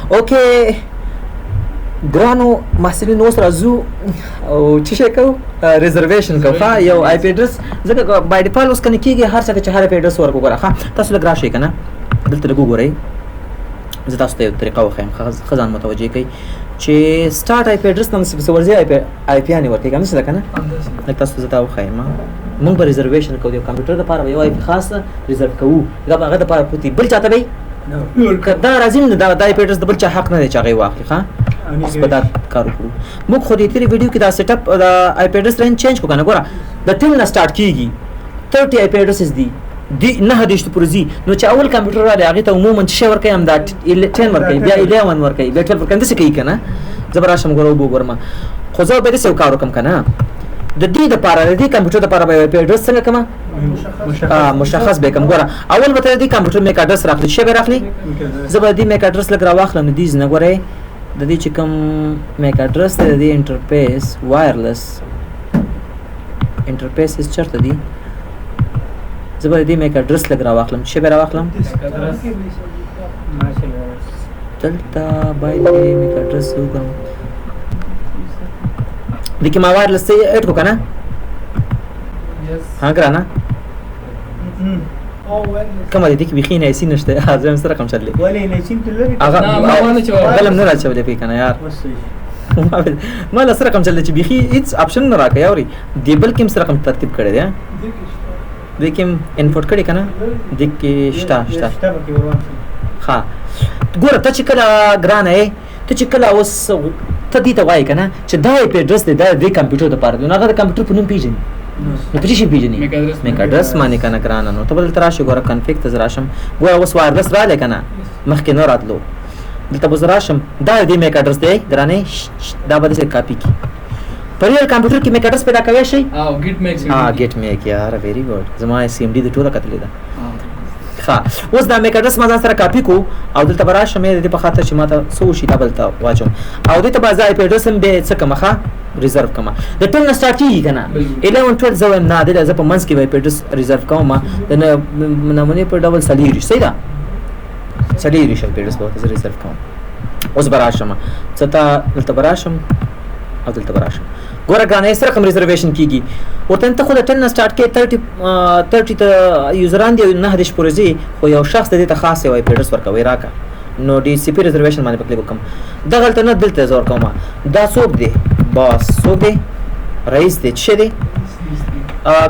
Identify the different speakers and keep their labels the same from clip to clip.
Speaker 1: Okay ګرانو محصلینو، اوس راځو او چې شي کوو، reservation کوو. ښه، یو IP address ځکه by default اوس کنه کېږي هر څه چې هر IP address ورکو. ګوره، ښه، تاسو لږ راشئ که نه، دلته لږ وګورئ. زه تاسو ته یو طریقه وښیم. ښه، ځان متوجه کړئ چې start IP address نه څه ورځي، IP یانې ورکوي که نه، څه ده که نه؟ لږ تاسو ته زه دا وښیم. موږ به reservation کوو، د یو کمپیوټر دپاره به یو IP خاصه ریزرو کوو، دا به هغه دپاره پروت وي، بل چاته به که دا راځي نو دا IP address د بل چا حق نه دی چې هغه یې واخلي. ښه، اوس به دا کار وکړو. موږ خو دې تېرې ویډیو کې دا set up د IP address range change کړو که نه؟ ګوره، د 10 نه start کېږي، 30 IP addresses دي، دی 39 پورې ځي. نو چې اول کمپیوټر راغلی، هغې ته عموماً څه شی ورکوي؟ همدا 10 ورکوي، بیا 11 ورکوي، بیا 12 ورکوي، داسې کوي که نه؟ زه به راشم، ګوره، وبه وګورم. خو زه به داسې یو کار وکړم که نه، د دې دپاره، د دې کمپیوټر دپاره به یو IP address څنګه کړم؟ مشخص به کوم. ګوره، اول به ته د دې کمپیوټر MAC address راخلي. څه به راخلي؟ زه به د دې MAC address لږ راواخلم. د دې نه ګورئ، د دې چې کوم MAC address دی، د دې interface، wireless interface چېرته دي؟ زه به د دې MAC address لږ راواخلم. څه به راواخلم؟ دلته باید د MAC address وګورم. دې کې ما wireless څه add کو که نه؟ ها ګرانه، کومه دې کې بیخي نه سی نشته. زه هم سره کوم چل دی.
Speaker 2: ولې نه سیم ته لري؟
Speaker 1: هغه
Speaker 3: نه، ما ونه چوله.
Speaker 1: بل هم نه راچولې پې کنه یار. ما له سره کوم چل دی چې بیخي هیڅ option نه راکوي. اوري، دې بل کې هم سره کوم ترتیب کړی دی، دې کې هم input کړی که نه؟ دې کې شته، شته.
Speaker 2: شته پکې وروان.
Speaker 1: ښه، ګوره، ته چې کله ګرانه یې، ته چې کله اوس ته دې ته وایې که نه چې دا IP address دی، دا د دې کمپیوټر دپاره دی، نو هغه د کمپیوټر په نوم پېژني. نو په څه شي پېژني؟
Speaker 3: MAC address.
Speaker 1: MAC address باندې که نه ګرانه؟ نو ته به دلته راشې، ګوره، config ته زه راشم. ګوره، اوس wireless راغلی که نه؟ مخکې نه راتلو. دلته به زه راشم، دا د دې MAC address دی ګرانې. دا به داسې کاپي کړي. په real کمپیوټر کې MAC address پیدا کوی شئ؟
Speaker 3: او get MAC.
Speaker 1: Get MAC یار، very good. زما CMD د ټوله کتلې ده. ښه، اوس دا MAC address ما ځان سره کاپي کو او دلته به راشم، د دې په خاطر چې ما ته څه وشي، دا بل ته واچوم او دې ته به زه IP address هم بیا څه کوم؟ ښه، ریزرو کوم. د 10 نه start کېږي که نه؟ 11، 12. زه وایم نه، دې زه په منځ کې به IP address reserve کوم، د نمونې په ډول 24. صحیح ده، 24 IP address به ورته زه ریزرو کوم. اوس به راشم څه ته، دلته به راشم او دلته به راشم. ګوره ګرانه، سره کوم reservation کیږي ورته. ته خو د 10 نه start کې، 30 ته یوزران دي، 39 پورې ځي، خو یو شخص د دې ته خاص یو IP address ورکوي. راکه، نو DHCP reservation باندې په کلیک وکم. دغلته نه، دلته زه ورکوم. دا څوک دی؟ boss څوک دی؟ رئیس دی. څه دی؟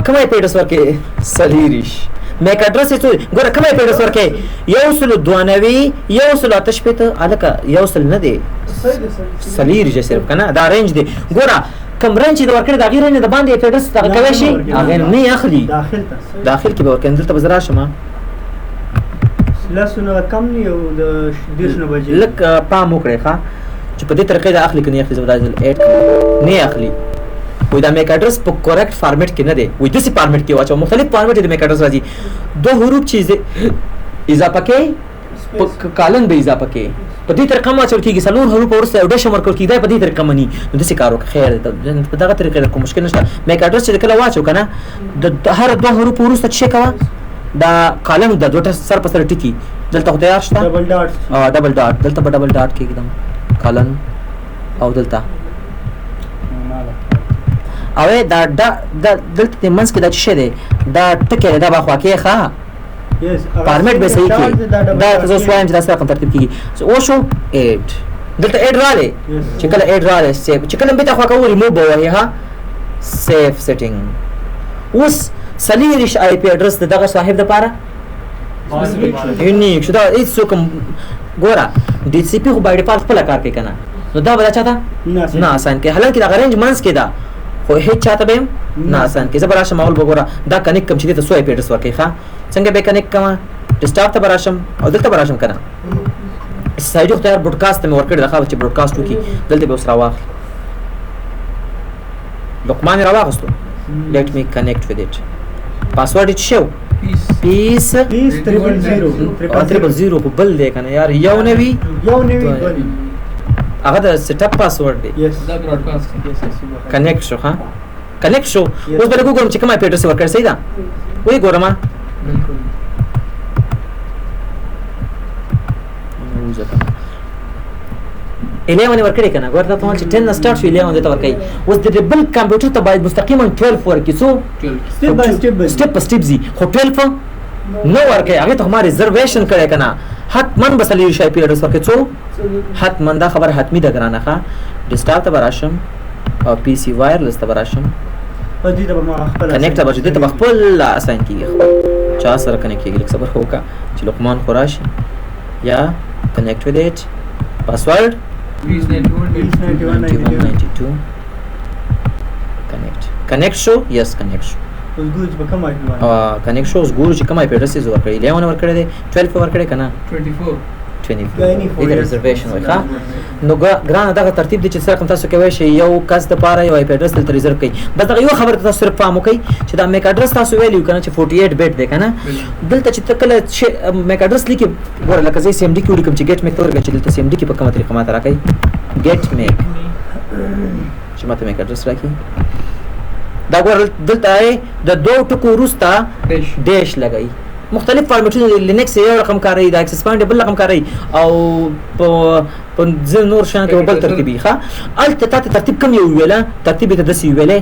Speaker 1: کوم IP address ورکې؟ 24. MAC address یې څو؟ ګوره، کوم IP address ورکې؟ 192، 168. هلکه، 100 نه دی، 24 صرف که نه؟ دا range دی. ګوره، کوم range چې د ورکړی، د هغې range د باندې IP address دغه کوی شي، هغه نه اخلي.
Speaker 2: داخل ته.
Speaker 1: داخل کې به ورکړي. دلته به زه راشم.
Speaker 2: لسو نه کم نه او د 30 نه بجې.
Speaker 1: لږ پام وکړئ، ښه، چې په دې طریقې دا اخلي که نه اخلي. زه به دا ځل add کړم، نه اخلي. وایي دا MAC address په correct format کې نه دی. وایي داسې format کې واچوه. مختلف format د MAC address راځي. دوه حروف چې اضافه کې، په colon به اضافه کې، په دې طریقه هم اچول کېږي. څلور حروف وروسته یو dash هم ورکول کېږي. دا په دې طریقه مني، نو داسې کار وکړه. خیر دی، په دغه طریقې کوم مشکل نشته. MAC address چې کله واچو که نه، د هر دوه حروف وروسته څه کوه؟ دا colon، د دوه سر په سر ټکي. دلته خو تیار شته.
Speaker 2: Double dot.
Speaker 1: Double dot. دلته به double dot کېږدم، colon، او دلته او دا دا دا دلته د منځ کې دا څه شی دی؟ دا ټکی دی، دا به خوا کې. ښه، format به صحیح کې. دا ته زه اوس وایم چې دا څه رقم ترتیب کېږي. او شو add، دلته add راغلی. چې کله add راغلی، save. چې کله بیرته خوا کوو، ریموو به وهې. ها، save setting. اوس 24 IP address د دغه صاحب دپاره unique شو. دا هیڅ څوک هم، ګوره، DHCP خو by default خپله کار کوي که نه؟ نو دا به دا چاته نه assign کوي، حالانکه دغه range منځ کې ده، خو هیڅ چاته به هم نه assign کوي. زه به راشم، اول به ګوره دا connect کوم چې دې ته څو IP address ورکوي. ښه، څنګه به connect کوم؟ Desktop ته به راشم او دلته به راشم که نه؟ SSID خو تیار broadcast ته مې ورکړی ده. ښه، چې broadcast وکړي، دلته به اوس راواخلي. لقمان یې راواخستو. Let me connect with it. Password یې څه شو؟
Speaker 3: Peace.
Speaker 1: Peace.
Speaker 2: Peace 000.
Speaker 1: او 000 خو بل دی که نه یار؟ 91.
Speaker 2: 91 2.
Speaker 1: هغه د setup password دی.
Speaker 2: Yes.
Speaker 3: دا broadcast.
Speaker 2: Yes.
Speaker 1: Connect شو. ها، connect شو. اوس به لږ وګورم چې کوم IP address ورکړی. صحیح ده، ویې ګورم.
Speaker 3: بالکل.
Speaker 1: وځه کنه. 11 ورکړي کنه. ګوره ته چې 10 نه سٹارټ شو 11 دته ورکړي. اوس د بل کمپیوټر ته باید مستقیما 12 ورکړي. څو
Speaker 2: step by step
Speaker 1: step په step ځي، خو 12 نه ورکړي. هغه ته ما reservation کړی کنه، حتما به څلوېښت IP address ورکړي. څو حتما دا خبره حتمي ده ګرانه. ښه desktop ته به راشم او PC wireless ته به راشم،
Speaker 2: دې ته به ما خپل
Speaker 1: connect ته به دې ته به خپل assign کېږي. چا سره connect کېږي؟ لږ صبر خو وکړه چې لقمان خو راشي. یا connect with it, password 91 92 connect. Connect شو؟ yes, connect شو.
Speaker 2: اوس ګورو چې په کوم IP باندې
Speaker 1: connect شو. اوس ګورو چې کوم IP address یې ورکړی. 11 ورکړی دی، 12 ورکړی که نه؟
Speaker 3: 24.
Speaker 1: 24 دې reservation وای. ښه نو ګرانه دغه ترتیب دی چې څه رقم تاسو کوی شئ یو کس د پاره یو IP address دلته reserve کړئ. بس دغه یو خبره ته تاسو صرف پام وکړئ چې دا MAC address تاسو ویلی کنه چې 48 bit دی کنه. دلته چې ته کله چې MAC address لیکې، ګوره لکه زه CMD کې ولیکم چې get MAC ته ورکړم چې دلته CMD کې په کومه طریقه ماته راکړئ get MAC، چې ماته MAC address راکړي. دا ګوره دلته د دوو ټکو وروسته dash لګوي. مختلف فارمټونه دي. Linux یو رقم کاروي، د access point بل رقم کاروي، او په ځینو نور شیانو کې بل ترتیب وي. ښه هلته تا ته ترتیب کوم یو ویله؟ ترتیب یې ته داسې ویلی،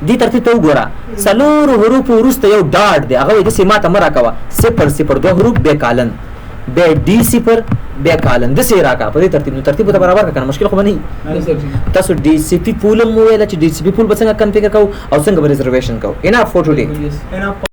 Speaker 1: دې ترتیب ته وګوره. څلورو حروفو وروسته یو dot دی، هغه وایي داسې ماته مه راکوه، صفر صفر دوه حروف، بیا colon، بیا D صفر، بیا colon، داسې یې راکړه په دې ترتیب. نو ترتیب ورته برابر کړه کنه، مشکل خو به نه وي. تاسو DHCP pool هم وویله چې DHCP pool به څنګه configure کوو او څنګه به reservation کوو. Enough for today.
Speaker 2: Enough.